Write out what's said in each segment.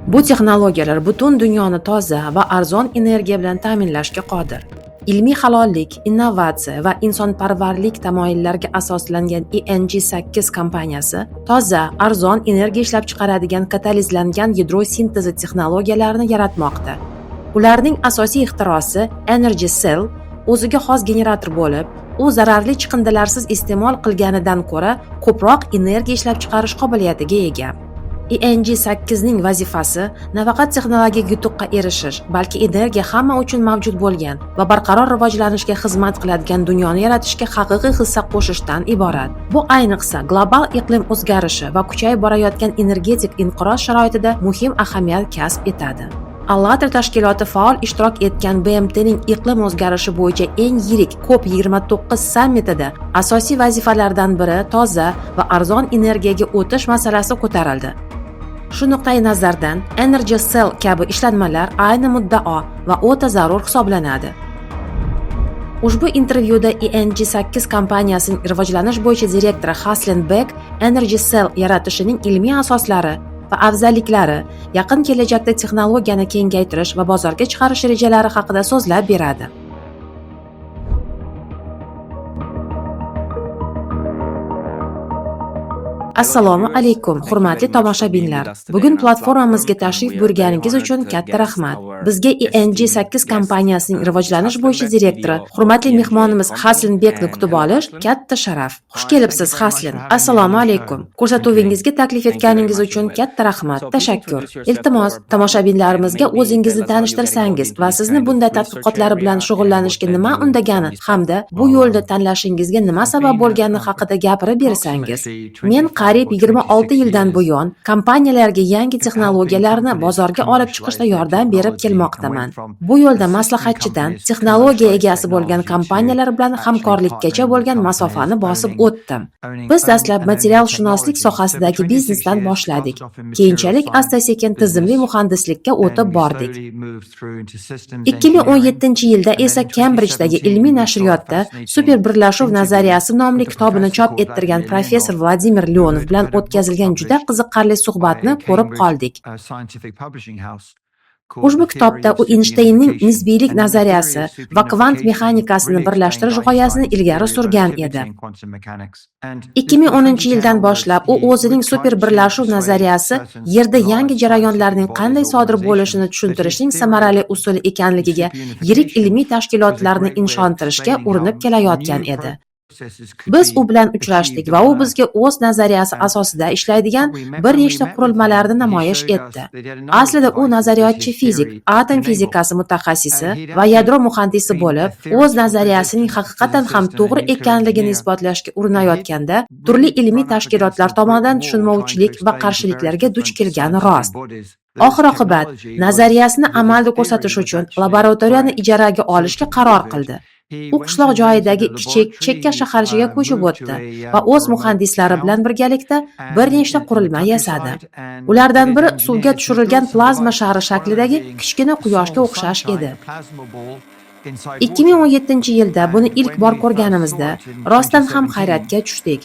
Bu texnologiyalar butun dunyoni toza va arzon energiya bilan ta'minlashga qodir. Ilmiy halollik, innovatsiya va insonparvarlik tamoyillariga asoslangan ENG8 kompaniyasi toza, arzon energiya ishlab chiqaradigan katalizlangan yadro sintezi texnologiyalarini yaratmoqda. Ularning asosiy ixtirosi Energy Cell o'ziga xos generator bo'lib, u zararli chiqindilarsiz iste'mol qilganidan ko'ra ko'proq energiya ishlab chiqarish qobiliyatiga ega. ENG8 ning vazifasi nafaqat texnologik yutuqqa erishish, balki energiya hamma uchun mavjud bo'lgan va barqaror rivojlanishga xizmat qiladigan dunyoni yaratishga haqiqiy hissa qo'shishdan iborat. Bu ayniqsa global iqlim o'zgarishi va kuchayib borayotgan energetik inqiroz sharoitida muhim ahamiyat kasb etadi. ALLATRA tashkiloti faol ishtirok etgan BMTning iqlim o'zgarishi bo'yicha eng yirik COP29 sammitida asosiy vazifalardan biri toza va arzon energiyaga o'tish masalasi ko'tarildi. Shu nuqtai nazardan Energy Cell kabi ishlanmalar ayni muddao va o'ta zarur hisoblanadi. Ushbu intervyuda ENG8 kompaniyasining rivojlanish bo'yicha direktori Haslin Bek Energy Cell yaratishining ilmiy asoslari va afzalliklari, yaqin kelajakda texnologiyani kengaytirish va bozorga chiqarish rejalari haqida so'zlab beradi. Assalomu alaykum, hurmatli tomoshabinlar. Bugun platformamizga tashrif buyurganingiz uchun katta rahmat. Bizga ENG8 kompaniyasining rivojlanish bo'yicha direktori, hurmatli mehmonimiz Haslin Bekni kutib olish katta sharaf. Xush kelibsiz, Haslin. Assalomu alaykum. Ko'rsatuvingizga taklif etganingiz uchun katta rahmat. Tashakkur. Iltimos, tomoshabinlarimizga o'zingizni tanishtirsangiz va sizni bunday tadqiqotlar bilan shug'ullanishga nima undagani hamda bu yo'lda tanlashingizga nima sabab bo'lgani haqida gapirib bersangiz. Men qariyb 26 yildan buyon kompaniyalarga yangi texnologiyalarni bozorga olib chiqishda yordam berib kelmoqdaman. Bu yo'lda maslahatchidan texnologiya egasi bo'lgan kompaniyalar bilan hamkorlikkacha bo'lgan masofani bosib o'tdim. Biz dastlab materialshunoslik sohasidagi biznesdan boshladik. Keyinchalik asta-sekin tizimli muhandislikka o'tib bordik. 2017-yilda esa Kembrijdagi ilmiy nashriyotda Super birlashuv nazariyasi nomli kitobini chop ettirgan professor Vladimir Leonov bilan o'tkazilgan juda qiziqarli suhbatni ko'rib qoldik. Ushbu kitobda u Eynshteynning nisbiylik nazariyasi va kvant mexanikasini birlashtirish g'oyasini ilgari surgan edi. 2010-yildan boshlab u o'zining super birlashuv nazariyasi Yerda yangi jarayonlarning qanday sodir bo'lishini tushuntirishning samarali usuli ekanligiga yirik ilmiy tashkilotlarni ishontirishga urinib kelayotgan edi. Biz u bilan uchrashdik va u bizga o'z nazariyasi asosida ishlaydigan bir nechta qurilmalarni namoyish etdi. Aslida u nazariyotchi fizik, atom fizikasi mutaxassisi va yadro muhandisi bo'lib, o'z nazariyasining haqiqatan ham to'g'ri ekanligini isbotlashga urinayotganda turli ilmiy tashkilotlar tomonidan tushunmovchilik va qarshiliklarga duch kelgani rost. Oxir-oqibat, nazariyasini amalda ko'rsatish uchun laboratoriyani ijaraga olishga qaror qildi. U qishloq joyidagi kichik chekka shaharchaga ko'chib o'tdi va o'z muhandislari bilan birgalikda bir nechta qurilma yasadi. Ulardan biri suvga tushirilgan plazma shari shaklidagi kichkina quyoshga o'xshash edi. 2017-yilda buni ilk bor ko'rganimizda rostdan ham hayratga tushdik.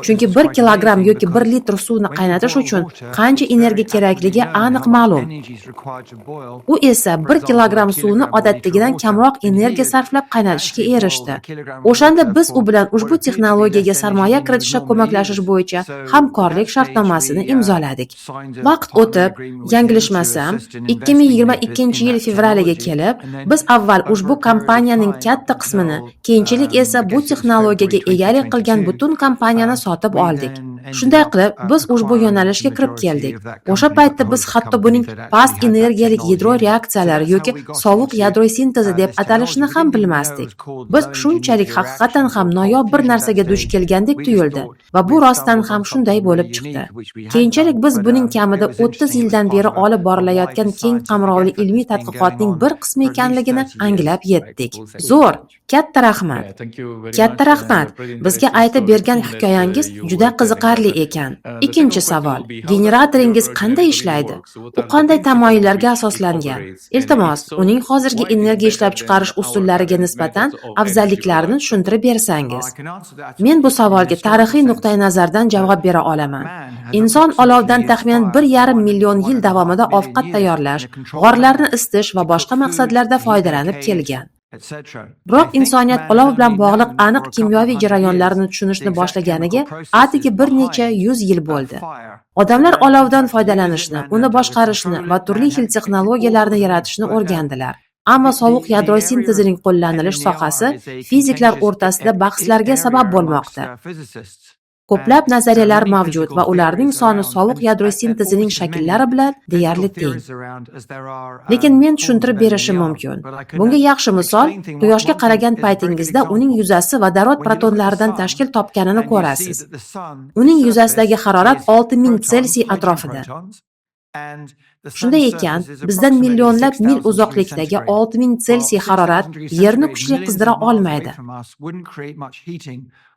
Chunki 1 kilogramm yoki 1 litr suvni qaynatish uchun qancha energiya kerakligi aniq ma'lum. U esa 1 kilogramm suvni odatdagidan kamroq energiya sarflab qaynatishga erishdi. O'shanda biz u bilan ushbu texnologiyaga sarmoya kiritishda ko'maklashish bo'yicha hamkorlik shartnomasini imzoladik. Vaqt o'tib, yanglishmasam, 2022-yil fevraliga kelib, biz avval ushbu kompaniyaning katta qismini, keyinchalik esa bu texnologiyaga egalik qilgan butun kompaniyani sotib oldik. Shunday qilib, biz ushbu yo'nalishga kirib keldik. O'sha paytda biz hatto buning past energiyalik yadro reaksiyalari yoki sovuq yadro sintezi deb atalishini ham bilmasdik. Biz shunchalik haqiqatan ham noyob bir narsaga duch kelgandek tuyuldi va bu rostdan ham shunday bo'lib chiqdi. Keyinchalik biz buning kamida 30 yildan beri olib borilayotgan keng qamrovli ilmiy tadqiqotning bir qismi ekanligini anglab yetdik. Zo'r, katta rahmat. Katta rahmat. Bizga aytib bergan hikoyangiz juda qiziqarli. Qiziqarli ekan. Ikkinchi savol. Generatoringiz qanday ishlaydi? U qanday tamoyillarga asoslangan? Iltimos, uning hozirgi energiya ishlab chiqarish usullariga nisbatan afzalliklarini tushuntirib bersangiz. Men bu savolga tarixiy nuqtai nazardan javob bera olaman. Inson olovdan taxminan 1,5 million yil davomida ovqat tayyorlash, g'orlarni isitish va boshqa maqsadlarda foydalanib kelgan. Biroq insoniyat olov bilan bog'liq aniq kimyoviy jarayonlarni tushunishni boshlaganiga atigi bir necha yuz yil bo'ldi. Odamlar olovdan foydalanishni, uni boshqarishni va turli xil texnologiyalarni yaratishni o'rgandilar. Ammo sovuq yadro sintezining qo'llanilish sohasi fiziklar o'rtasida bahslarga sabab bo'lmoqda. Ko'plab nazariyalar mavjud va ularning soni sovuq yadro sintezining shakllari bilan deyarli teng. Lekin men tushuntirib berishim mumkin. Bunga yaxshi misol, quyoshga qaragan paytingizda uning yuzasi vodorod protonlaridan tashkil topganini ko'rasiz. Uning yuzasidagi harorat 6000 Selsiy atrofida. Shunday ekan, bizdan millionlab mil uzoqlikdagi 6000 Selsiy harorat Yerni kuchli qizdira olmaydi.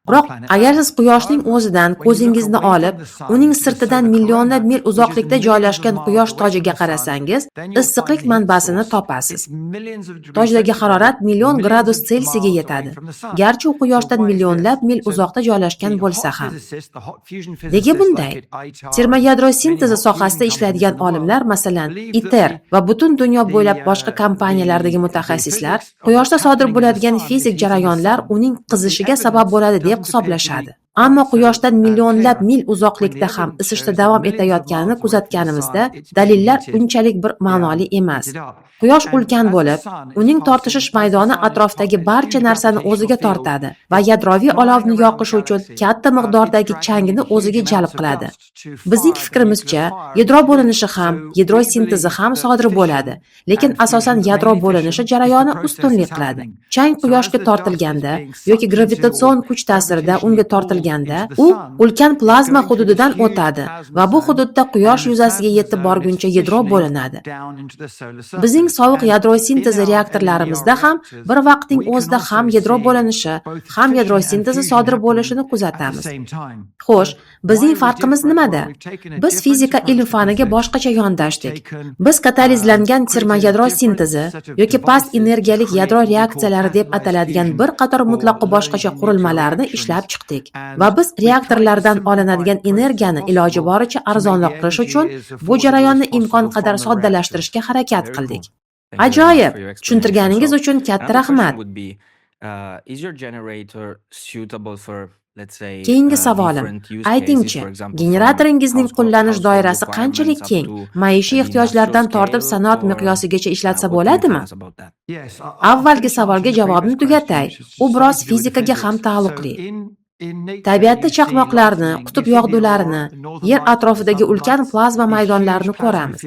Biroq agar siz quyoshning o'zidan ko'zingizni olib, uning sirtidan millionlab mil uzoqlikda joylashgan quyosh tojiga qarasangiz, issiqlik manbasini topasiz. Tojdagi harorat million gradus Selsiyga yetadi. Garchi u quyoshdan millionlab mil uzoqda joylashgan bo'lsa ham. Nega bunday? Termoyadro sintezi sohasida ishlaydigan olimlar, masalan, ITER va butun dunyo bo'ylab boshqa kompaniyalardagi mutaxassislar quyoshda sodir bo'ladigan fizik jarayonlar uning qizishiga sabab bo'ladi deb hisoblashadi. Ammo quyoshdan millionlab mil uzoqlikda ham isishda davom etayotganini kuzatganimizda, dalillar unchalik bir ma'noli emas. Quyosh ulkan bo'lib, uning tortishish maydoni atrofdagi barcha narsani o'ziga tortadi va yadroviy olovni yoqish uchun katta miqdordagi changni o'ziga jalb qiladi. Bizning fikrimizcha, yadro bo'linishi ham, yadro sintezi ham sodir bo'ladi, lekin asosan yadro bo'linishi jarayoni ustunlik qiladi. Chang quyoshga tortilganda yoki gravitatsion kuch ta'sirida unga tortilganda, u ulkan plazma hududidan o'tadi va bu hududda quyosh yuzasiga yetib borguncha yadro bo'linadi. Bizning sovuq yadro sintezi reaktorlarimizda ham bir vaqtning o'zida ham yadro bo'linishi, ham yadro sintezi sodir bo'lishini kuzatamiz. Xo'sh, bizning farqimiz nimada? Biz fizika ilm faniga boshqacha yondashdik. Biz katalizlangan termoyadro sintezi yoki past energiyalik yadro reaksiyalari deb ataladigan bir qator mutlaqo boshqacha qurilmalarni ishlab chiqdik va biz reaktorlardan olinadigan energiyani iloji boricha arzonroq qilish uchun bu jarayonni imkon qadar soddalashtirishga harakat qildik. Ajoyib! Tushuntirganingiz uchun katta rahmat. Keyingi savolim. Aytingchi, generatoringizning qo'llanish doirasi qanchalik keng? Maishiy ehtiyojlardan tortib sanoat miqyosigacha ishlatsa bo'ladimi? Avvalgi savolga javobni tugatay. U biroz fizikaga ham taalluqli. Tabiatda chaqmoqlarni, qutb yog'dularini, yer atrofidagi ulkan plazma maydonlarini ko'ramiz.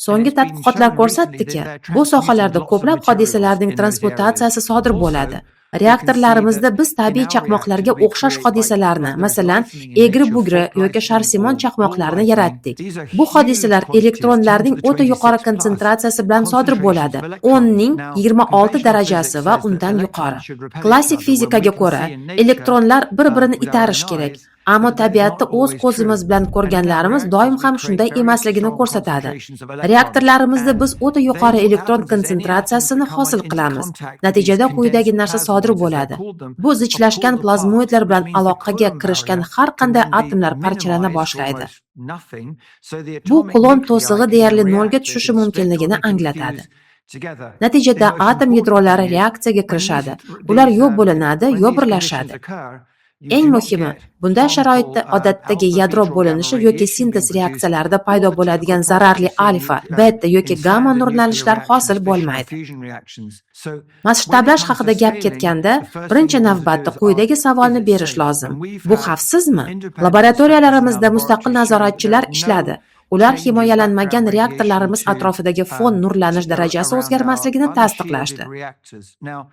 So'nggi tadqiqotlar ko'rsatdiki, bu sohalarda ko'plab hodisalarning transmutatsiyasi sodir bo'ladi. Reaktorlarimizda biz tabiiy chaqmoqlarga o'xshash hodisalarni, masalan, egri-bugri yoki sharsimon chaqmoqlarni yaratdik. Bu hodisalar elektronlarning o'ta yuqori konsentratsiyasi bilan sodir bo'ladi. 10 ning 26 darajasi va undan yuqori. Klassik fizikaga ko'ra, elektronlar bir-birini itarish kerak. Ammo tabiatda o'z ko'zimiz bilan ko'rganlarimiz doim ham shunday emasligini ko'rsatadi. Reaktorlarimizda biz o'ta yuqori elektron konsentratsiyasini hosil qilamiz. Natijada quyidagi narsa sodir bo'ladi. Bu zichlashgan plazmoidlar bilan aloqaga kirishgan har qanday atomlar parchalana boshlaydi. Bu Kulon to'sig'i deyarli nolga tushishi mumkinligini anglatadi. Natijada atom yadrolari reaksiyaga kirishadi. Ular yo bo'linadi, yo birlashadi. Eng muhimi, bunday sharoitda odatdagi yadro bo'linishi yoki sintez reaksiyalarida paydo bo'ladigan zararli alfa, beta yoki gamma nurlanishlar hosil bo'lmaydi. Masshtablash haqida gap ketganda, birinchi navbatda quyidagi savolni berish lozim. Bu xavfsizmi? Laboratoriyalarimizda mustaqil nazoratchilar ishladi. Ular himoyalanmagan reaktorlarimiz atrofidagi fon nurlanish darajasi o'zgarmasligini tasdiqlashdi.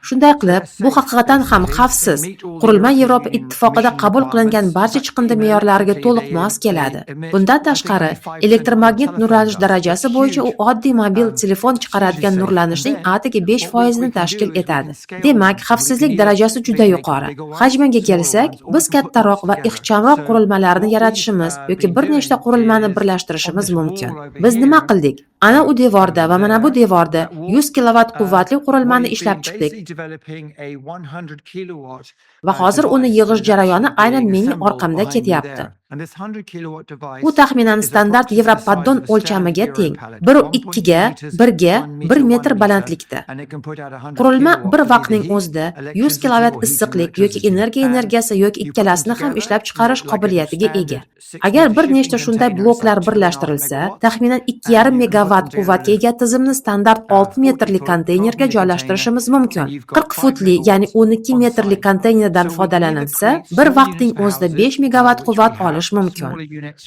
Shunday qilib, bu haqiqatan ham xavfsiz. Qurilma Yevropa Ittifoqida qabul qilingan barcha chiqindi me'yorlariga to'liq mos keladi. Bundan tashqari, elektromagnit nurlanish darajasi bo'yicha u oddiy mobil telefon chiqaradigan nurlanishning atigi 5% ni tashkil etadi. Demak, xavfsizlik darajasi juda yuqori. Hajmiga kelsak, biz kattaroq va ixchamroq qurilmalarni yaratishimiz yoki bir nechta qurilmani birlashtirishimiz mumkin. Biz nima qildik? Ana u devorda va mana bu devorda 100 kilovat quvvatli qurilmani ishlab chiqdik va hozir uni yig'ish jarayoni aynan mening orqamda ketyapti. U taxminan standart Yevropaddon o'lchamiga teng, 1,2 ga 1 ga 1 metr balandlikda. Qurilma bir vaqtning o'zida 100 kilovat issiqlik yoki energiya energiyasi yoki ikkalasini ham ishlab chiqarish qobiliyatiga ega. Agar bir nechta shunday bloklar birlashtirilsa, taxminan 2,5 megavatt quvvatga ega tizimni standart 6 metrli konteynerga joylashtirishimiz mumkin. 40 futli, ya'ni 12 metrli konteynerdan foydalanilsa, bir vaqtning o'zida 5 megavatt quvvat olish mumkin.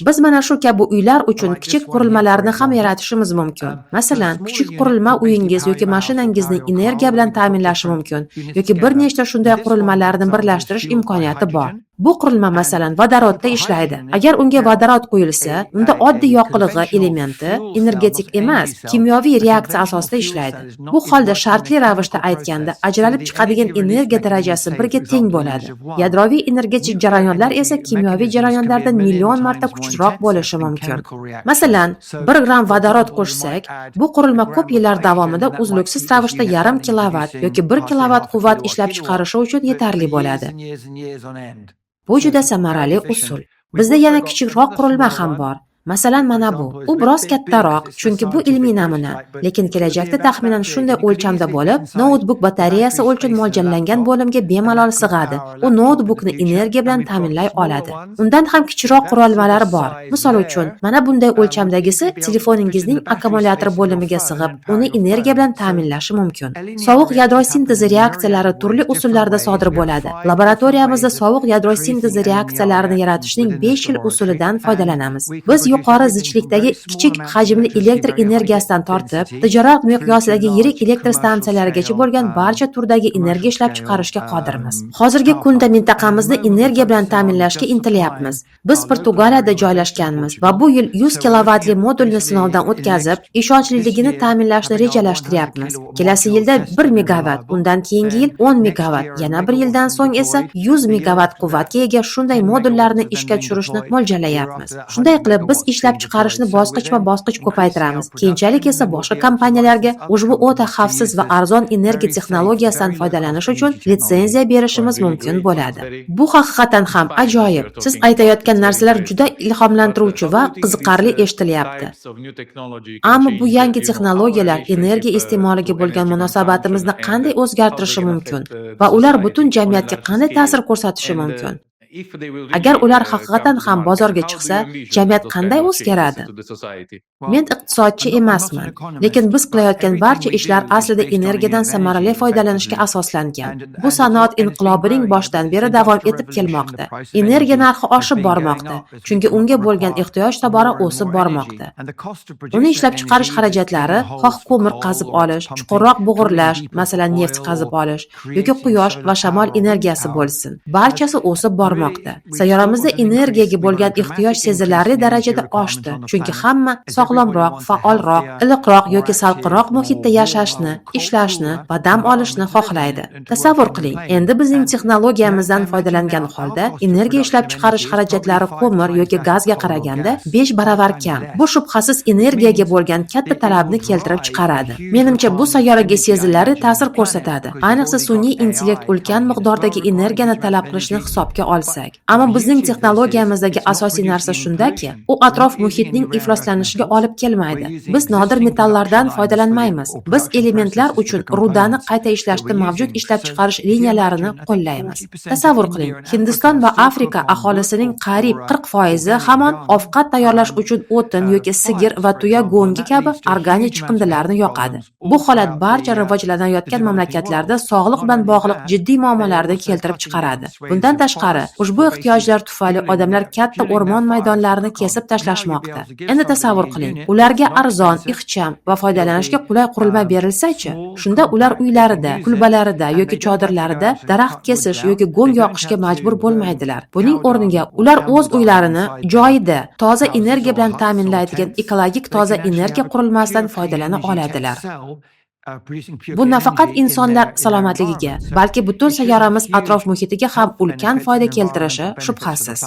Biz mana shu kabi uylar uchun kichik qurilmalarni ham yaratishimiz mumkin. Masalan, kichik qurilma uyingiz yoki mashinangizni energiya bilan ta'minlashi mumkin yoki bir nechta shunday qurilmalarni birlashtirish imkoniyati bor. Bu qurilma, masalan, vodorodda ishlaydi. Agar unga vodorod quyilsa, unda oddiy yoqilg'i elementi energetik emas, kimyoviy reaksiya asosida ishlaydi. Bu holda shartli ravishda aytganda, ajralib chiqadigan energiya darajasi birga teng bo'ladi. Yadroviy energetik jarayonlar esa kimyoviy jarayonlardan million marta kuchliroq bo'lishi mumkin. Masalan, 1 gramm vodorod qo'shsak, bu qurilma ko'p yillar davomida uzluksiz ravishda yarim kilovat yoki 1 kilovat quvvat ishlab chiqarishi uchun yetarli bo'ladi. Bu juda samarali usul. Bizda yana kichikroq qurilma ham bor. Masalan, mana bu. U biroz kattaroq, chunki bu ilmiy namuna, lekin kelajakda taxminan shunday o'lchamda bo'lib, noutbuk batareyasi uchun mo'ljallangan bo'limga bemalol sig'adi. U noutbukni energiya bilan ta'minlay oladi. Undan ham kichikroq qurilmalar bor. Misol uchun, mana bunday o'lchamdagisi telefoningizning akkumulyator bo'limiga sig'ib, uni energiya bilan ta'minlashi mumkin. Sovuq yadro sintezi reaksiyalari turli usullarda sodir bo'ladi. Laboratoriyamizda sovuq yadro sintezi reaksiyalarini yaratishning 5 xil usulidan foydalanamiz. Biz yuqori zichlikdagi kichik hajmli elektr energiyasidan tortib, tijorat miqyosidagi yirik elektr stansiyalarigacha bo'lgan barcha turdagi energiya ishlab chiqarishga qodirmiz. Hozirgi kunda mintaqamizni energiya bilan ta'minlashga intilyapmiz. Biz Portugaliyada joylashganmiz va bu yil 100 kilovatli modulni sinovdan o'tkazib, ishonchliligini ta'minlashni rejalashtiryapmiz. Kelasi yilda 1 megavatt, undan keyingi yil 10 megavatt, yana bir yildan so'ng esa 100 megavatt quvvatga ega shunday modullarni ishga tushirishni mo'ljallayapmiz. Shunday qilib, biz ishlab chiqarishni bosqichma-bosqich ko'paytiramiz. Keyinchalik esa boshqa kompaniyalarga ushbu o'ta xavfsiz va arzon energiya texnologiyasidan foydalanish uchun litsenziya berishimiz mumkin bo'ladi. Bu haqiqatan ham ajoyib. Siz aytayotgan narsalar juda ilhomlantiruvchi va qiziqarli eshitilyapti. Ammo bu yangi texnologiyalar energiya iste'moliga bo'lgan munosabatimizni qanday o'zgartirishi mumkin va ular butun jamiyatga qanday ta'sir ko'rsatishi mumkin? Agar ular haqiqatan ham bozorga chiqsa, jamiyat qanday o'zgaradi? Men iqtisodchi emasman, lekin biz qilayotgan barcha ishlar aslida energiyadan samarali foydalanishga asoslangan. Bu sanoat inqilobining boshidan beri davom etib kelmoqda. Energiya narxi oshib bormoqda, chunki unga bo'lgan ehtiyoj tobora o'sib bormoqda. Uni ishlab chiqarish xarajatlari, xoh ko'mir qazib olish, chuqurroq bo'g'irlash, masalan, neft qazib olish yoki quyosh va shamol energiyasi bo'lsin, barchasi o'sib bormoqda. Sayyoramizda energiyaga bo'lgan ehtiyoj sezilarli darajada oshdi, chunki hamma sog'lomroq, faolroq, iliqroq yoki salqinroq muhitda yashashni, ishlashni va dam olishni xohlaydi. Tasavvur qiling, endi bizning texnologiyamizdan foydalangan holda energiya ishlab chiqarish xarajatlari ko'mir yoki gazga qaraganda 5 baravar kam. Bu shubhasiz energiyaga bo'lgan katta talabni keltirib chiqaradi. Menimcha, bu sayyoraga sezilarli ta'sir ko'rsatadi. Ayniqsa sun'iy intellekt ulkan miqdordagi energiyani talab qilishni hisobga olsak. Ammo bizning texnologiyamizdagi asosiy narsa shundaki, u atrof muhitning ifloslanishiga olib kelmaydi. Biz nodir metallardan foydalanmaymiz. Biz elementlar uchun rudani qayta ishlashda mavjud ishlab chiqarish liniyalarini qo'llaymiz. Tasavvur qiling, Hindiston va Afrika aholisining qariyb 40% hamon ovqat tayyorlash uchun o'tin yoki sigir va tuya go'ngi kabi organik chiqindilarni yoqadi. Bu holat barcha rivojlanayotgan mamlakatlarda sog'liq bilan bog'liq jiddiy muammolarni keltirib chiqaradi. Bundan tashqari, Ushbu ehtiyojlar tufayli odamlar katta o'rmon maydonlarini kesib tashlashmoqda. Endi tasavvur qiling, ularga arzon, ixcham va foydalanishga qulay qurilma berilsa-chi, shunda ular uylarida, kulbalarida yoki chodirlarida daraxt kesish yoki go'ng yoqishga majbur bo'lmaydilar. Buning o'rniga ular o'z uylarini joyida toza energiya bilan ta'minlaydigan ekologik toza energiya qurilmasidan foydalana oladilar. Bu nafaqat insonlar salomatligiga, balki butun sayyoramiz atrof muhitiga ham ulkan foyda keltirishi shubhasiz.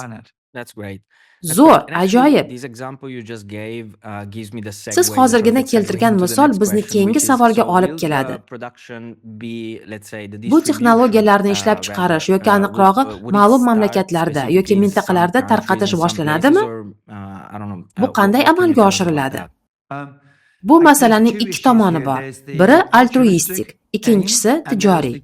Zo'r, ajoyib. Siz hozirgina keltirgan misol bizni keyingi savolga olib keladi. Bu texnologiyalarni ishlab chiqarish yoki, aniqrog'i, ma'lum mamlakatlarda yoki mintaqalarda tarqatish boshlanadimi? Bu qanday amalga oshiriladi? Bu masalaning ikki tomoni bor. Biri altruistik, ikkinchisi tijoriy.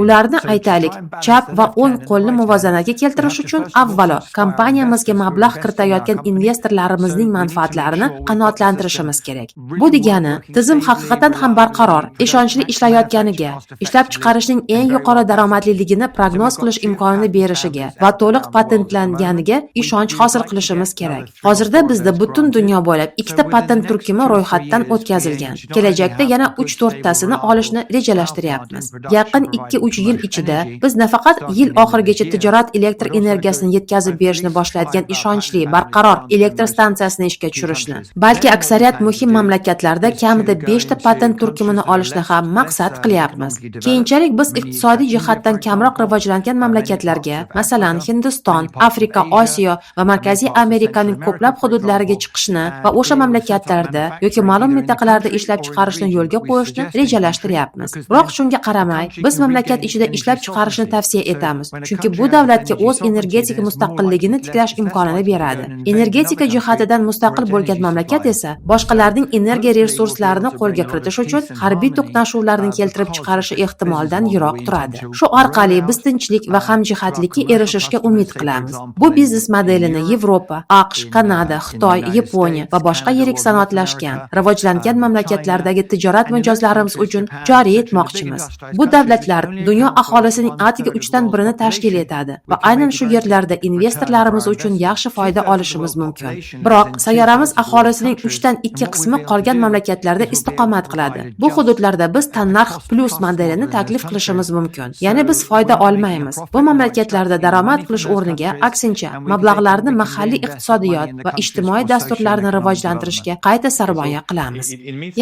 Ularni, aytaylik, chap va o'ng qo'lni muvozanatga keltirish uchun avvalo kompaniyamizga mablag' kiritayotgan investorlarimizning manfaatlarini qanoatlantirishimiz kerak. Bu degani, tizim haqiqatan ham barqaror, ishonchli ishlayotganiga, ishlab chiqarishning eng yuqori daromadliligini prognoz qilish imkonini berishiga va to'liq patentlanganiga ishonch hosil qilishimiz kerak. Hozirda bizda butun dunyo bo'ylab ikkita patent turkumi ro'yxatdan o'tkazilgan. Kelajakda yana 3-4 tasini olishni rejalashtiryapmiz. Yaqin 2-3 yil ichida biz nafaqat yil oxirigacha tijorat elektr energiyasini yetkazib berishni boshlaydigan ishonchli, barqaror elektr stansiyasini ishga tushirishni, balki aksariyat muhim mamlakatlarda kamida 5 ta patent turkumini olishni ham maqsad qilyapmiz. Keyinchalik biz iqtisodiy jihatdan kamroq rivojlangan mamlakatlarga, masalan, Hindiston, Afrika, Osiyo va Markaziy Amerikaning ko'plab hududlariga chiqishni va o'sha mamlakatlarda yoki ma'lum mintaqalarda ishlab chiqarishni yo'lga qo'yishni rejalashtiryapmiz. Biroq shunga qaramay, biz mamlakat ichida ishlab chiqarishni tavsiya etamiz, chunki bu davlatga o'z energetika mustaqilligini tiklash imkonini beradi. Energetika jihatidan mustaqil bo'lgan mamlakat esa boshqalarning energiya resurslarini qo'lga kiritish uchun harbiy to'qnashuvlarni keltirib chiqarishi ehtimoldan yiroq turadi. Shu orqali biz tinchlik va hamjihatlikka erishishga umid qilamiz. Bu biznes modelini Yevropa, AQSh, Kanada, Xitoy, Yaponiya va boshqa yirik sanoatlashgan, rivojlangan mamlakatlardagi tijorat mijozlarimiz uchun joriy etmoqchimiz. Bu davlatlar dunyo aholisining atigi uchdan birini tashkil etadi va aynan shu yerlarda investorlarimiz uchun yaxshi foyda olishimiz mumkin. Biroq sayyoramiz aholisining uchdan ikki qismi qolgan mamlakatlarda istiqomat qiladi. Bu hududlarda biz tannarx plyus modelini taklif qilishimiz mumkin. Ya'ni biz foyda olmaymiz. Bu mamlakatlarda daromad qilish o'rniga, aksincha, mablag'larni mahalliy iqtisodiyot va ijtimoiy dasturlarni rivojlantirishga qayta sarmoya qilamiz.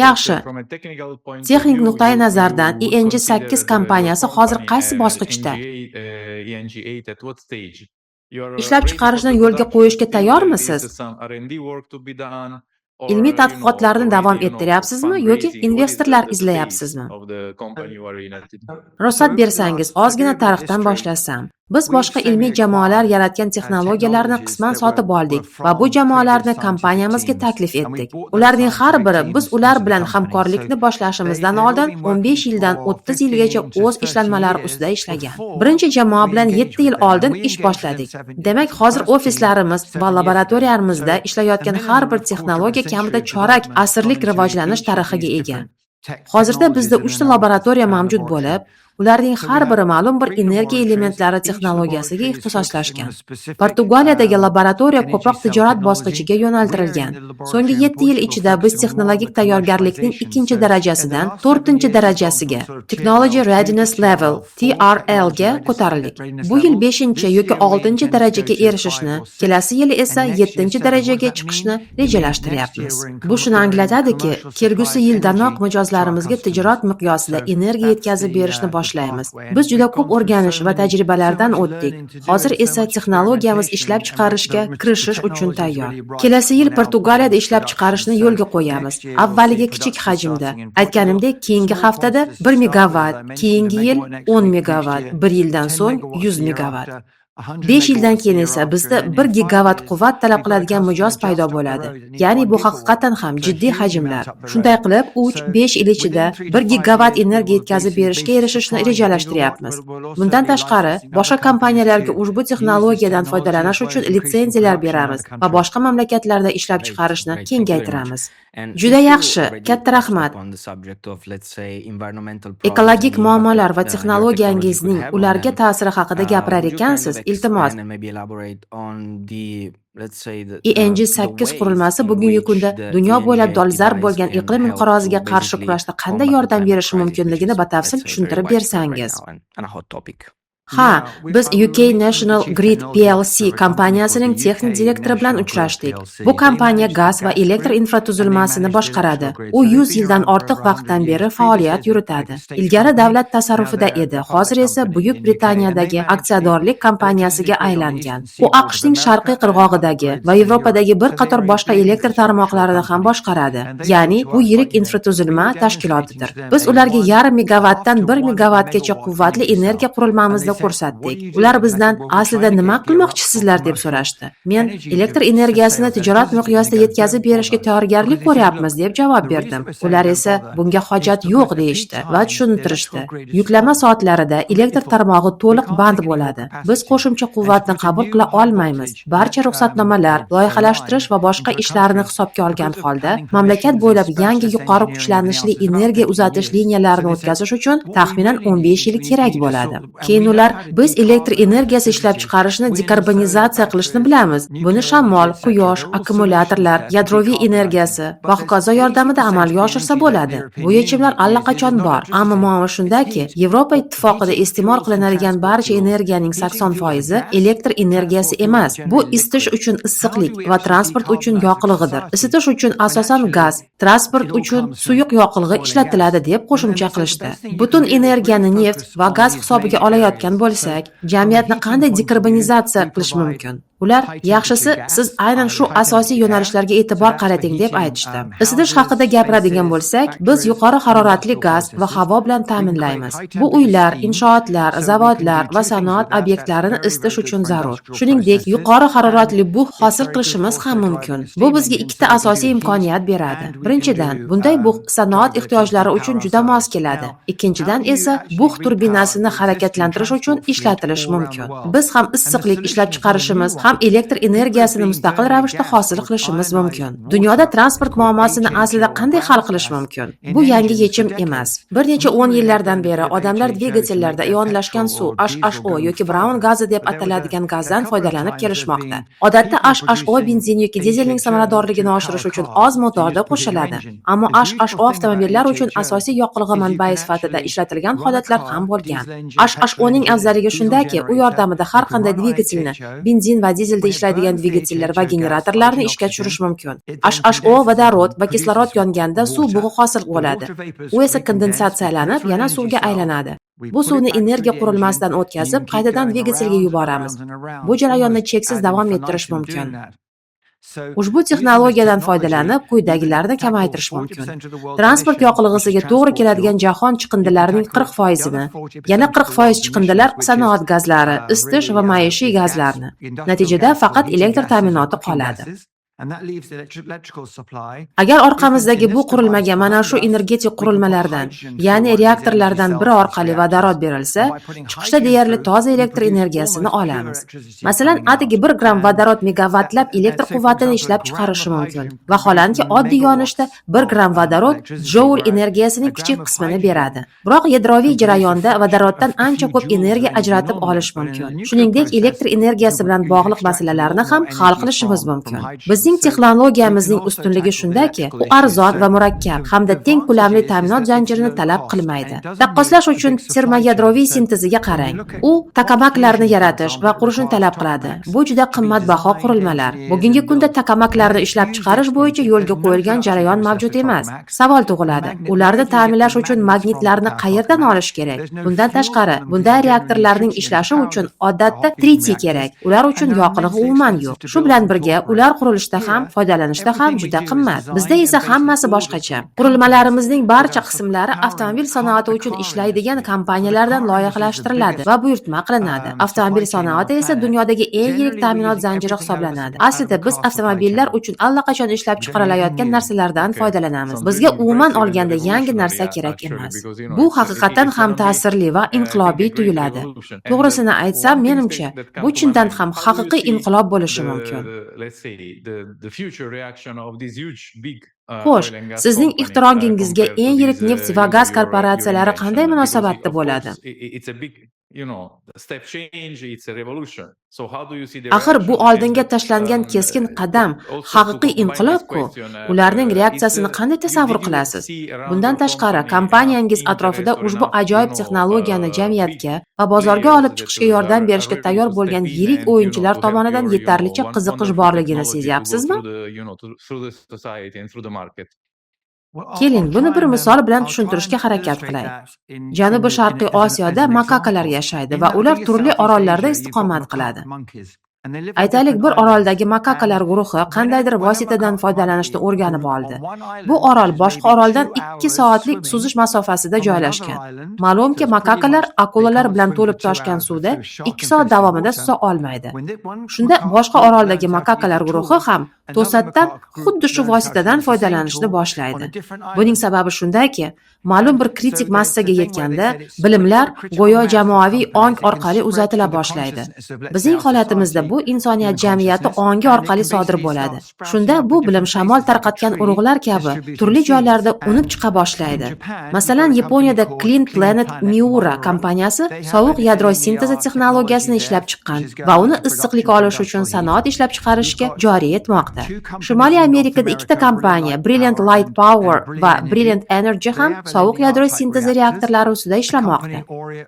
Yaxshi. Texnik nuqtai nazardan ENG8 kompaniyasi hozir qaysi bosqichda? Ishlab chiqarishni yo'lga qo'yishga tayyormisiz? Ilmiy tadqiqotlarni davom ettiryapsizmi yoki investorlar izlayapsizmi? Ruxsat bersangiz, ozgina tarixdan boshlasam. Biz boshqa ilmiy jamoalar yaratgan texnologiyalarni qisman sotib oldik va bu jamoalarni kompaniyamizga taklif ettik. Ularning har biri biz ular bilan hamkorlikni boshlashimizdan oldin 15 yildan 30 yilgacha o'z ishlanmalari ustida ishlagan. Birinchi jamoa bilan 7 yil oldin ish boshladik. Demak, hozir ofislarimiz va laboratoriyalarımizda ishlayotgan har bir texnologiya kamida chorak asrlik rivojlanish tarixiga ega. Hozirda bizda 3 ta laboratoriya mavjud bo'lib, ularning har biri ma'lum bir energiya elementlari texnologiyasiga ixtisoslashgan. Portugaliyadagi laboratoriya ko'proq tijorat bosqichiga yo'naltirilgan. So'nggi 7 yil ichida biz texnologik tayyorgarlikning ikkinchi darajasidan to'rtinchi darajasiga, Technology Readiness Level, TRL ga ko'tarildik. Bu yil 5 yoki 6 darajaga erishishni, kelasi yili esa 7 darajaga chiqishni rejalashtiryapmiz. Bu shuni anglatadiki, kelgusi yildanoq mijozlarimizga tijorat miqyosida energiya yetkazib berishni boshlaymiz. Biz juda ko'p o'rganish va tajribalardan o'tdik. Hozir esa texnologiyamiz ishlab chiqarishga kirishish uchun tayyor. Kelasi yil Portugaliyada ishlab chiqarishni yo'lga qo'yamiz. Avvaliga kichik hajmda. Aytganimdek, keyingi haftada 1 megavatt, keyingi yil 10 megavatt, bir yildan so'ng 100 megavatt. 5 yildan keyin esa bizda 1 gigavatt quvvat talab qiladigan mijoz paydo bo'ladi. Ya'ni bu haqiqatan ham jiddiy hajmlar. Shunday qilib, 3-5 yil ichida 1 gigavatt energiya yetkazib berishga erishishni rejalashtiryapmiz. Bundan tashqari, boshqa kompaniyalarga ushbu texnologiyadan foydalanish uchun litsenziyalar beramiz va boshqa mamlakatlarda ishlab chiqarishni kengaytiramiz. Juda yaxshi, katta rahmat. Ekologik muammolar va texnologiyangizning ularga ta'siri haqida gapirar ekansiz, Iltimos. ING-8 qurilmasi bugungi kunda dunyo bo'ylab dolzarb bo'lgan iqlim inqiroziga qarshi kurashda qanday yordam berishi mumkinligini batafsil tushuntirib bersangiz. Ha, biz UK National Grid plc kompaniyasining texnik direktori bilan uchrashdik. Bu kompaniya gaz va elektr infratuzilmasini boshqaradi. U 100 yildan ortiq vaqtdan beri faoliyat yuritadi. Ilgari davlat tasarrufida edi, hozir esa Buyuk Britaniyadagi aksiyadorlik kompaniyasiga aylangan. U AQShning sharqiy qirg'og'idagi va Yevropadagi bir qator boshqa elektr tarmoqlarini ham boshqaradi. Ya'ni bu yirik infratuzilma tashkilotidir. Biz ularga yarim megavatdan 1 megavatgacha quvvatli energiya qurilmamizni ko'rsatdik. Ular bizdan aslida nima qilmoqchisizlar deb so'rashdi. Men elektr energiyasini tijorat miqyosida yetkazib berishga tayyorgarlik ko'ryapmiz deb javob berdim. Ular esa bunga hojat yo'q deyishdi va tushuntirishdi. Yuklama soatlarida elektr tarmog'i to'liq band bo'ladi. Biz qo'shimcha quvvatni qabul qila olmaymiz. Barcha ruxsatnomalar, loyihalashtirish va boshqa ishlarni hisobga olgan holda, mamlakat bo'ylab yangi yuqori kuchlanishli energiya uzatish liniyalarini o'tkazish uchun taxminan 15 yil kerak bo'ladi. Keyin ular biz elektr energiyasi ishlab chiqarishni dekarbonizatsiya qilishni bilamiz. Buni shamol, quyosh, akkumulyatorlar, yadroviy energiyasi va hokazo yordamida amalga oshirsa bo'ladi. Bu yechimlar allaqachon bor, ammo muammo shundaki, Yevropa Ittifoqida iste'mol qilinadigan barcha energiyaning 80% elektr energiyasi emas. Bu isitish uchun issiqlik va transport uchun yoqilg'idir. Isitish uchun asosan gaz, transport uchun suyuq yoqilg'i ishlatiladi deb qo'shimcha qilishdi. Butun energiyani neft va gaz hisobiga olayotgan bo'lsak, jamiyatni qanday dekarbonizatsiya qilish mumkin? Ular yaxshisi siz aynan shu asosiy yo'nalishlarga e'tibor qarating deb aytishdi. Isitish haqida gapiradigan bo'lsak, biz yuqori haroratli gaz va havo bilan ta'minlaymiz. Bu uylar, inshootlar, zavodlar va sanoat obyektlarini isitish uchun zarur. Shuningdek, yuqori haroratli bug' hosil qilishimiz ham mumkin. Bu bizga ikkita asosiy imkoniyat beradi. Birinchidan, bunday bug' sanoat ehtiyojlari uchun juda mos keladi. Ikkinchidan esa bug' turbinasini harakatlantirish uchun ishlatilishi mumkin. Biz ham issiqlik ishlab chiqarishimiz, ham elektr energiyasini mustaqil ravishda hosil qilishimiz mumkin. Dunyoda transport muammosini aslida qanday hal qilish mumkin? Bu yangi yechim emas. Bir necha o'n yillardan beri odamlar dvigatellarda ionlashgan suv, HHO yoki Brown gazi deb ataladigan gazdan foydalanib kelishmoqda. Odatda HHO benzin yoki dizelning samaradorligini oshirish uchun oz miqdorda qo'shiladi. Ammo HHO avtomobillar uchun asosiy yoqilg'i manbai sifatida ishlatilgan holatlar ham bo'lgan. HHOning afzalligi shundaki, u yordamida har qanday dvigatelni, benzin va dizelda ishlaydigan dvigatellar va generatorlarni ishga tushirish mumkin. HHO vodorod va kislorod yonganda suv bug'i hosil bo'ladi. U esa kondensatsiyalanib, yana suvga aylanadi. Bu suvni energiya qurilmasidan o'tkazib, qaytadan dvigatelga yuboramiz. Bu jarayonni cheksiz davom ettirish mumkin. Ushbu texnologiyadan foydalanib, quyidagilarni kamaytirish mumkin. Transport yoqilg'isiga to'g'ri keladigan jahon chiqindilarining 40%ni, yana 40% chiqindilar sanoat gazlari, isitish va maishiy gazlarni. Natijada faqat elektr ta'minoti qoladi. Agar orqamizdagi bu qurilmaga mana shu energetik qurilmalardan, ya'ni reaktorlardan biri orqali vodorod berilsa, chiqishda deyarli toza elektr energiyasini olamiz. Masalan, atigi 1 gramm vodorod megavattlab elektr quvvatini ishlab chiqarishi mumkin. Vaholanki, oddiy yonishda 1 gramm vodorod joul energiyasining kichik qismini beradi. Biroq yadroviy jarayonda vodoroddan ancha ko'p energiya ajratib olish mumkin. Shuningdek, elektr energiyasi bilan bog'liq masalalarni ham hal qilishimiz mumkin. Bizning texnologiyamizning ustunligi shundaki, u arzon va murakkab hamda teng ko'lamli ta'minot zanjirini talab qilmaydi. Taqqoslash uchun termoyadroviy sinteziga qarang. U tokamaklarni yaratish va qurishni talab qiladi. Bu juda qimmatbaho qurilmalar. Bugungi kunda tokamaklarni ishlab chiqarish bo'yicha yo'lga qo'yilgan jarayon mavjud emas. Savol tug'iladi. Ularni ta'minlash uchun magnitlarni qayerdan olish kerak? Bundan tashqari, bunday reaktorlarning ishlashi uchun odatda tritiy kerak. Ular uchun yoqilg'i umuman yo'q. Shu bilan birga, ular qurilishda ham, foydalanishda ham juda qimmat. Bizda esa hammasi boshqacha. Qurilmalarimizning barcha qismlari avtomobil sanoati uchun ishlaydigan kompaniyalardan loyihalashtiriladi va buyurtma qilinadi. Avtomobil sanoati esa dunyodagi eng yirik ta'minot zanjiri hisoblanadi. Aslida biz avtomobillar uchun allaqachon ishlab chiqarilayotgan narsalardan foydalanamiz. Bizga umuman olganda yangi narsa kerak emas. Bu haqiqatan ham ta'sirli va inqilobiy tuyuladi. To'g'risini aytsam, menimcha, bu chindan ham haqiqiy inqilob bo'lishi mumkin. Xo'sh, sizning ixtirongingizga eng yirik neft va gaz korporatsiyalari qanday munosabatda bo'ladi? Axir bu oldinga tashlangan keskin qadam haqiqiy inqilob-ku. Ularning reaksiyasini qanday tasavvur qilasiz? Bundan tashqari, kompaniyangiz atrofida ushbu ajoyib texnologiyani jamiyatga va bozorga olib chiqishga yordam berishga tayyor bo'lgan yirik o'yinchilar tomonidan yetarlicha qiziqish borligini sezyapsizmi? Keling, buni bir misol bilan tushuntirishga harakat qilay. Janubi-Sharqiy Osiyoda makakalar yashaydi va ular turli orollarda istiqomat qiladi. Aytaylik, bir oroldagi makakalar guruhi qandaydir vositadan foydalanishni o'rganib oldi. Bu orol boshqa oroldan 2 soatlik suzish masofasida joylashgan. Ma'lumki, makakalar akulalar bilan to'lib toshgan suvda 2 soat davomida suza olmaydi. Shunda boshqa oroldagi makakalar guruhi ham to'satdan xuddi shu vositadan foydalanishni boshlaydi. Buning sababi shundaki, ma'lum bir kritik massaga yetganda bilimlar go'yo jamoaviy ong orqali uzatila boshlaydi. Bizning holatimizda bu insoniyat jamiyati ongi orqali sodir bo'ladi. Shunda bu bilim shamol tarqatgan urug'lar kabi turli joylarda unib chiqa boshlaydi. Masalan, Yaponiyada Clean Planet Miura kompaniyasi sovuq yadro sintezi texnologiyasini ishlab chiqqan va uni issiqlik olish uchun sanoat ishlab chiqarishga joriy etmoqda. Shimoliy Amerikada ikkita kompaniya Brilliant Light Power va Brilliant Energy ham sovuq yadro sintezi reaktorlari ustida ishlamoqda.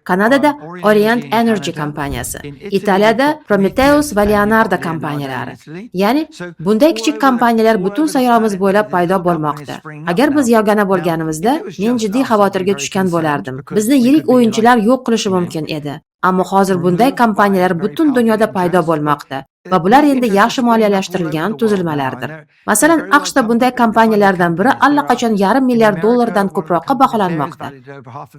Kanadada Orient Energy kompaniyasi, Italiyada Prometheus va Leonardo kompaniyalari. Ya'ni bunday kichik kompaniyalar butun sayyoramiz bo'ylab paydo bo'lmoqda. Agar biz yagona bo'lganimizda, men jiddiy xavotirga tushgan bo'lardim. Bizni yirik o'yinchilar yo'q qilishi mumkin edi. Ammo hozir bunday kompaniyalar butun dunyoda paydo bo'lmoqda va bular endi yaxshi moliyalashtirilgan tuzilmalardir. Masalan, AQShda bunday kompaniyalardan biri allaqachon 0,5 milliard dollardan ko'proqqa baholanmoqda.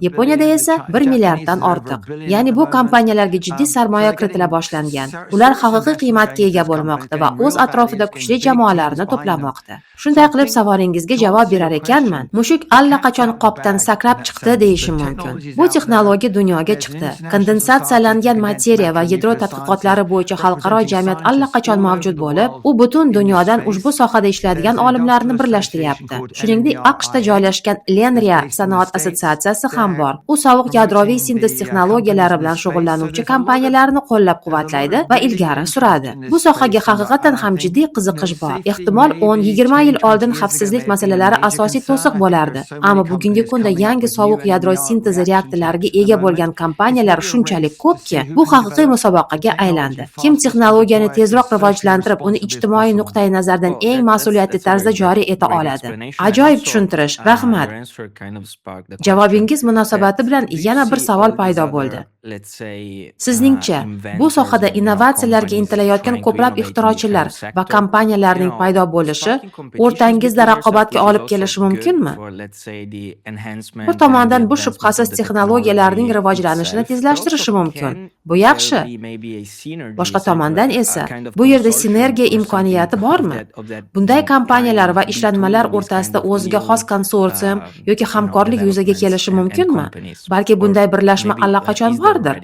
Yaponiyada esa 1 milliarddan ortiq. Ya'ni bu kompaniyalarga jiddiy sarmoya kiritila boshlangan. Ular haqiqiy qiymatga ega bo'lmoqda va o'z atrofida kuchli jamoalarni to'plamoqda. Shunday qilib, savolingizga javob berar ekanman, mushuk allaqachon qopdan sakrab chiqdi deyishim mumkin. Bu texnologiya dunyoga chiqdi. Kondensatsiyalangan materiya va yadro tadqiqotlari bo'yicha xalqaro jamiyat allaqachon mavjud bo'lib, u butun dunyodan ushbu sohada ishlaydigan olimlarni birlashtiryapti. Shuningdek, AQShda joylashgan Lenria sanoat assotsiatsiyasi ham bor. U sovuq yadroviy sintez texnologiyalari bilan shug'ullanuvchi kompaniyalarni qo'llab-quvvatlaydi va ilgari suradi. Bu sohaga haqiqatan ham jiddiy qiziqish bor. Ehtimol 10-20 yil oldin xavfsizlik masalalari asosiy to'siq bo'lardi. Ammo bugungi kunda yangi sovuq yadro sintezi reaktorlariga ega bo'lgan kompaniyalar shunchalik ko'pki, bu haqiqiy musobaqaga aylandi. Kim texnologiyani tezroq rivojlantirib, uni ijtimoiy nuqtai nazardan eng mas'uliyatli tarzda joriy eta oladi. Ajoyib tushuntirish, rahmat. Javobingiz munosabati bilan yana bir savol paydo bo'ldi. Sizningcha, bu sohada innovatsiyalarga intilayotgan ko'plab ixtirochilar va kompaniyalarning paydo bo'lishi o'rtangizda raqobatga olib kelishi mumkinmi? Bir tomondan bu shubhasiz texnologiyalarning rivojlanishini tezlashtirishi mumkin. Bu yaxshi. Boshqa tomondan esa bu yerda sinergiya imkoniyati bormi? Bunday kompaniyalar va ishlanmalar o'rtasida o'ziga xos konsorsium yoki hamkorlik yuzaga kelishi mumkinmi? Balki bunday birlashma allaqachon bordir?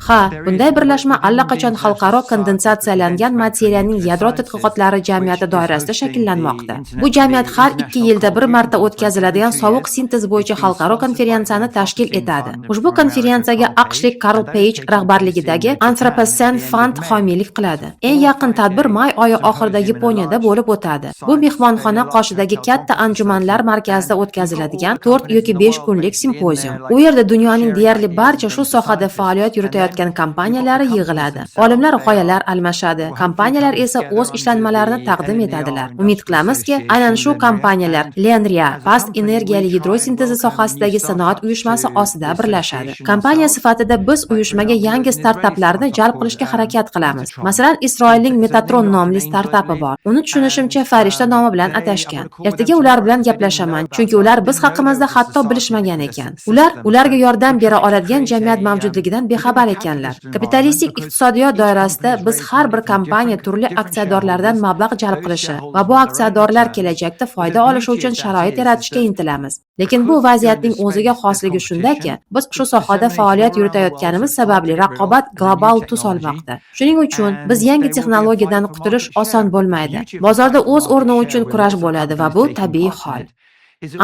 Ha, bunday birlashma allaqachon xalqaro kondensatsiyalangan materiyaning yadro tadqiqotlari jamiyati doirasida shakllanmoqda. Bu jamiyat har 2 yilda bir marta o'tkaziladigan sovuq sintez bo'yicha xalqaro konferensiyani tashkil etadi. Ushbu konferensiyaga AQShlik Karl Peyj rahbarligidagi Anthropocene Fund homiylik qiladi. Eng yaqin tadbir may oyi oxirida Yaponiyada bo'lib o'tadi. Bu mehmonxona qoshidagi katta anjumanlar markazida o'tkaziladigan 4 yoki 5 kunlik simpozium. U yerda dunyoning deyarli barcha shu sohada faoliyat yuritayotgan kompaniyalari yig'iladi. Olimlar g'oyalar almashadi, kompaniyalar esa o'z ishlanmalarini taqdim etadilar. Umid qilamizki, aynan shu kompaniyalar Lenria past energiyali yadro sintezi sohasidagi sanoat uyushmasi ostida birlashadi. Kompaniya sifatida biz uyushmaga yangi startaplarni jalb qilishga harakat qilamiz. Masalan, Isroilning Metatron nomli startapi bor. Uni tushunishimcha farishta nomi bilan atashgan. Ertaga ular bilan gaplashaman, chunki ular biz haqimizda hatto bilishmagan ekan. Ular ularga yordam bera oladigan jamiyat mavjudligidan bexabar ekanlar. Kapitalistik iqtisodiyot doirasida biz har bir kompaniya turli aksiyadorlardan mablag' jalb qilishi va bu aksiyadorlar kelajakda foyda olishi uchun sharoit yaratishga intilamiz. Lekin bu vaziyatning o'ziga xosligi shundaki, biz shu sohada faoliyat yuritayotganimiz sababli raqobat global tus olmoqda. Shuning uchun biz yangi texnologiyadan qutulish oson bo'lmaydi. Bozorda o'z o'rni uchun kurash bo'ladi va bu tabiiy hol.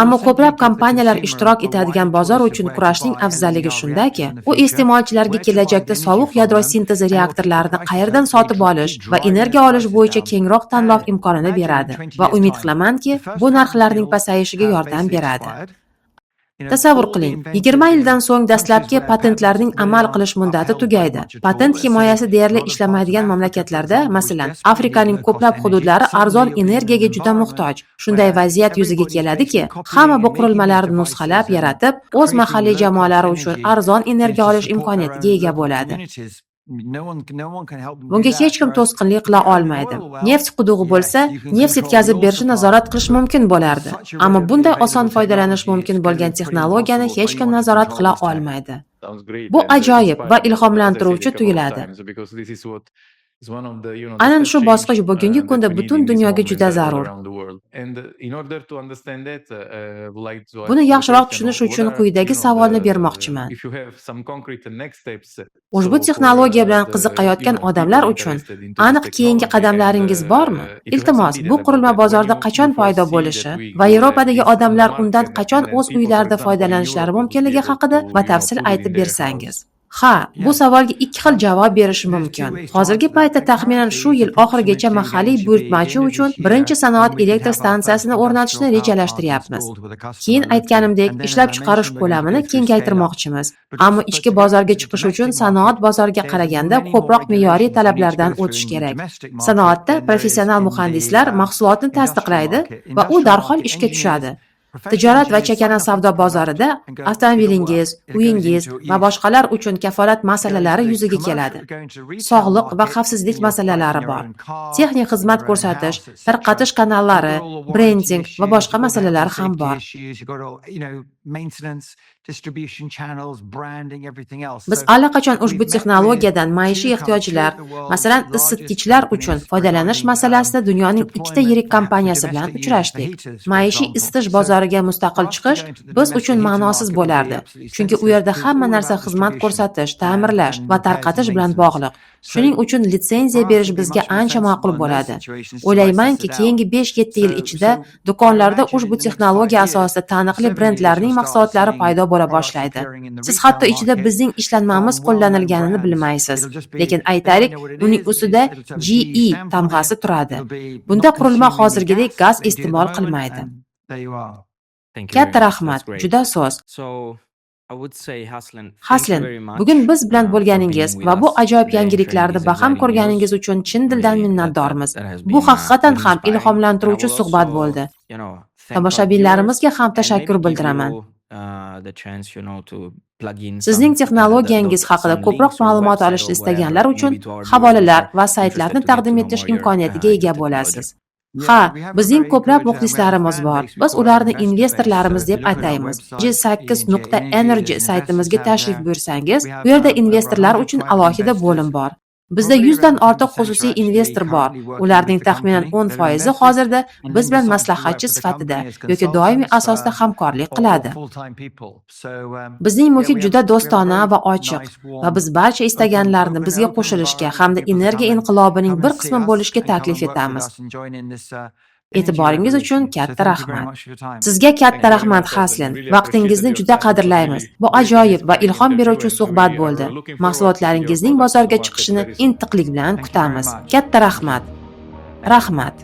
Ammo ko'plab kompaniyalar ishtirok etadigan bozor uchun kurashning afzalligi shundaki, u iste'molchilarga kelajakda sovuq yadro sintezi reaktorlarini qayerdan sotib olish va energiya olish bo'yicha kengroq tanlov imkonini beradi va umid qilamanki, bu narxlarning pasayishiga yordam beradi. Tasavvur qiling, 20 yildan so'ng dastlabki patentlarning amal qilish muddati tugaydi. Patent himoyasi deyarli ishlamaydigan mamlakatlarda, masalan, Afrikaning ko'plab hududlari arzon energiyaga juda muhtoj. Shunday vaziyat yuzaga keladiki, hamma bu qurilmalarni nusxalab yaratib, o'z mahalliy jamoalari uchun arzon energiya olish imkoniyatiga ega bo'ladi. Bunga hech kim to'sqinlik qila olmaydi. Neft qudug'i bo'lsa, neft yetkazib berishni nazorat qilish mumkin bo'lardi. Ammo bunday oson foydalanish mumkin bo'lgan texnologiyani hech kim nazorat qila olmaydi. Bu ajoyib va ilhomlantiruvchi tuyuladi. Aynan shu bosqich bugungi kunda butun dunyoga juda zarur. Buni yaxshiroq tushunish uchun quyidagi savolni bermoqchiman. Ushbu texnologiya bilan qiziqayotgan odamlar uchun aniq keyingi qadamlaringiz bormi? Iltimos, bu qurilma bozorda qachon paydo bo'lishi va Yevropadagi odamlar undan qachon o'z uylarida foydalanishlari mumkinligi haqida batafsil aytib bersangiz. Ha, bu savolga ikki xil javob berish mumkin. Hozirgi paytda taxminan shu yil oxirigacha mahalliy buyurtmachi uchun birinchi sanoat elektr stansiyasini o'rnatishni rejalashtiryapmiz. Keyin aytganimdek, ishlab chiqarish ko'lamini kengaytirmoqchimiz. Ammo ichki bozorga chiqish uchun sanoat bozoriga qaraganda ko'proq me'yoriy talablardan o'tish kerak. Sanoatda professional muhandislar mahsulotni tasdiqlaydi va u darhol ishga tushadi. Tijorat va chakana savdo bozorida avtomobilingiz, uyingiz va boshqalar uchun kafolat masalalari yuzaga keladi. Sog'liq va xavfsizlik masalalari bor. Texnik xizmat ko'rsatish, tarqatish kanallari, brending va boshqa masalalar ham bor. Biz allaqachon ushbu texnologiyadan maishiy ehtiyojlar, masalan, isitgichlar uchun foydalanish masalasida dunyoning ikkita yirik kompaniyasi bilan uchrashdik. Maishiy isitish bozoriga mustaqil chiqish biz uchun ma'nosiz bo'lardi, chunki u yerda hamma narsa xizmat ko'rsatish, ta'mirlash va tarqatish bilan bog'liq. Shuning uchun litsenziya berish bizga ancha ma'qul bo'ladi. O'ylaymanki, keyingi 5-7 yil ichida do'konlarda ushbu texnologiya asosida taniqli brendlarning mahsulotlari paydo bo'la boshlaydi. Siz hatto ichida bizning ishlanmamiz qo'llanilganini bilmaysiz. Lekin aytaylik, uning ustida GE tamg'asi turadi. Bunda qurilma hozirgidek gaz iste'mol qilmaydi. Katta rahmat, juda so'z. Haslin, bugun biz bilan bo'lganingiz va bu ajoyib yangiliklarni baham ko'rganingiz uchun chin dildan minnatdormiz. Bu haqiqatan ham ilhomlantiruvchi suhbat bo'ldi. Tomoshabinlarimizga ham tashakkur bildiraman. Sizning texnologiyangiz haqida ko'proq ma'lumot olishni istaganlar uchun havolalar va saytlarni taqdim etish imkoniyatiga ega bo'lasiz. Ha, bizning ko'plab muxlislarimiz bor. Biz ularni investorlarimiz deb ataymiz. G8.energy saytimizga tashrif buyursangiz, u yerda investorlar uchun alohida bo'lim bor. Bizda 100 dan ortiq xususiy investor bor. Ularning taxminan 10% hozirda biz bilan maslahatchi sifatida yoki doimiy asosda hamkorlik qiladi. Bizning muhit juda do'stona va ochiq va biz barcha istaganlarni bizga qo'shilishga hamda energiya inqilobining bir qismi bo'lishga taklif etamiz. E'tiboringiz uchun katta rahmat. Sizga katta rahmat, Haslin. Vaqtingizni juda qadrlaymiz. Bu ajoyib va ilhom beruvchi suhbat bo'ldi. Mahsulotlaringizning bozorga chiqishini intiqlik bilan kutamiz. Katta rahmat. Rahmat.